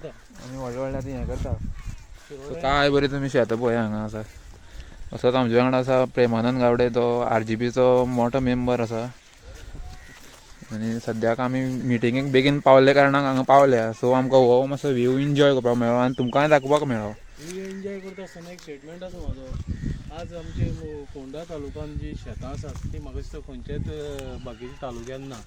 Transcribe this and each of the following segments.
करता. आमी व्हडले व्हडले आतां हें करता. सो काय बरें तुमी शेतां पळय हांगा आसा. असोच आमच्या वांगडा आसा प्रेमानंद गावडे, तो RGPचो मोठो मेंबर आसा. आनी सद्याक आमी मिटिंगेक बेगीन पावले कारणान हांगा पावल्या. सो आमकां हो मातसो व्यू एन्जॉय करपाक मेळ्ळो आनी तुमकांय दाखोवपाक मेळ्ळो. व्यू एन्जॉय करता आसतना एक स्टेटमेंट आसा म्हाजो. आज आमचे फोंडा तालुक्यान जी शेतां आसात ती म्हाका दिसता खंयच्याच बाकीच्या तालुक्यान ना.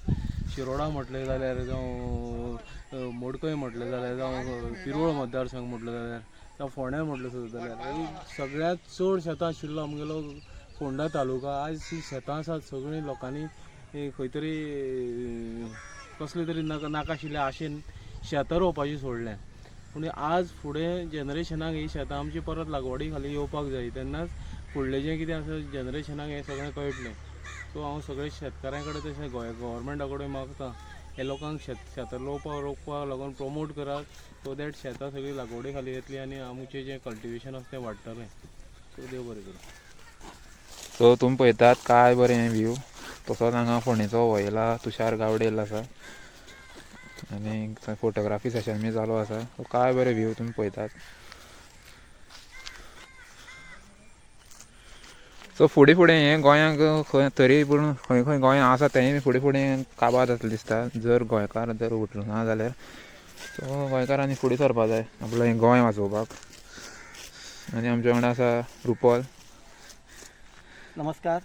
शिरोडा म्हटलें जाल्यार, जावं मडकय म्हटलें जाल्यार, जावं पिरवळ मतदारसंघ म्हटलें जाल्यार, जावं फोंड्या म्हटलें सुद्दां जाल्यार, सगळ्यांत चड शेतां आशिल्लो आमगेलो फोंडा तालुका. आज जी शेतां आसात सगळीं लोकांनी खंय तरी कसले तरी नाका नाकाशिल्ल्या आशेन शेतां रोवपाची सोडल्या. पूण आज फुडें जनरेशनाक ही शेतां आमची परत लागवडी खाली येवपाक जाय, तेन्नाच फुडलें जें कितें आसा जनरेशनाक हें सगळें कळटलें. सो हांव सगळे शेतकाऱ्यां कडेन तशें गव्हर्मेंटा कडेन मागता, हे लोकांक शेतां रोवपाक लागून प्रमोट करात, सो that शेतां सगळीं लागवडी खाली येतली आनी आमचें जें कल्टिवेशन आसा तें वाडटलें. सो देव बरें करूं. सो तुमी पळयतात काय बरें हें व्यू. तसोच हांगा फोंडेचो हो येयला तुषार गावडे येयलो आसा आनी थंय फोटोग्राफी सेशन बी चालू आसा. सो काय बरें व्यू तुमी पळयतात. सो फुडें फुडें हें गोंयांक खंय तरी पूण खंय खंय गोंयांत आसा तेंय फुडें फुडें काबार जातलें दिसता, जर गोंयकार जर उठलो ना जाल्यार. सो गोंयकारांनी फुडें सरपा जाय आपलें हें गोंय वाचोवपाक. आनी आमच्या वांगडा आसा रुपल. नमस्कार.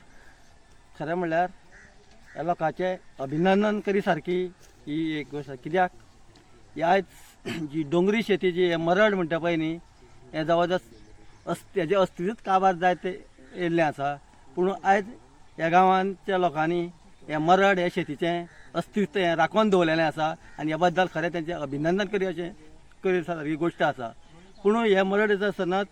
खरें म्हणल्यार ह्या लोकांचें अभिनंदन करी सारकी ही एक गोश्ट. कित्याक ह्या जी डोंगरी शेती जी हे मरड म्हणटा पळय न्ही, हें जवळ जवळ हेजें अस्तित्वच काबार जायत येयल्लें आसा. पूण आयज ह्या गांवांच्या लोकांनी हें मरड हे शेतीचें अस्तित्व हें राखून दवरलेलें आसा आनी ह्या बद्दल खरें तेंचें अभिनंदन करी अशें करी सारकी गोश्ट आसा. पूण हे मरड येता आसतना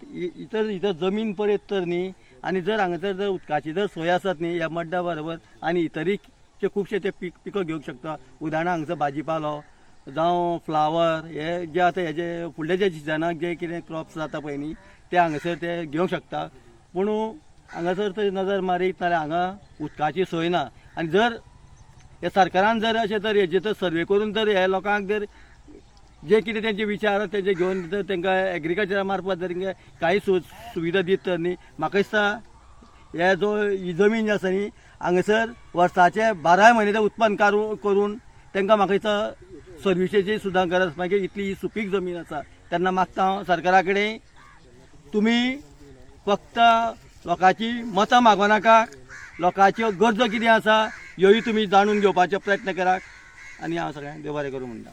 इतर इतर जमीन पळयत तर न्ही, आनी जर हांगासर जर उदकाची जर सोय आसत न्ही ह्या मड्डा बरोबर आनी इतरीय खुबशे ते पिको घेवंक शकता. उदाहरणां हांगसर भाजीपालो जावं फ्लावर हे जे आतां हेजे फुडले जे सिजनाक जे कितें क्रॉप्स जाता पळय न्ही ते हांगासर ते घेवंक शकता. पूण हांगासर तर नजर मारीत जाल्यार हांगा उदकाची सोय ना. आनी जर हे सरकारान जर अशें तर हेजे तर सर्वे करून जर हे लोकांक जर जे कितें तेंचे विचार तेंचे घेवन जर तांकां एग्रीकल्चरा मार्फत जर तांकां कांय सुविधा दीत तर न्ही, म्हाका दिसता हे जो ही जमीन जी आसा न्ही हांगासर वर्साचे 12 म्हयने ते उत्पन्न करून तांकां म्हाका दिसता सर्विसेची सुद्दां गरज. मागीर इतली ही सुपीक जमीन आसा तेन्ना मागता हांव सरकारा कडेन, तुमी फक्त लोकांची मतां मागो नाका, लोकांच्यो गरजो कितें आसा ह्योय तुमी जाणून घेवपाचो प्रयत्न करात. आनी हांव सगळ्यांक देव बरें करूं म्हणटा.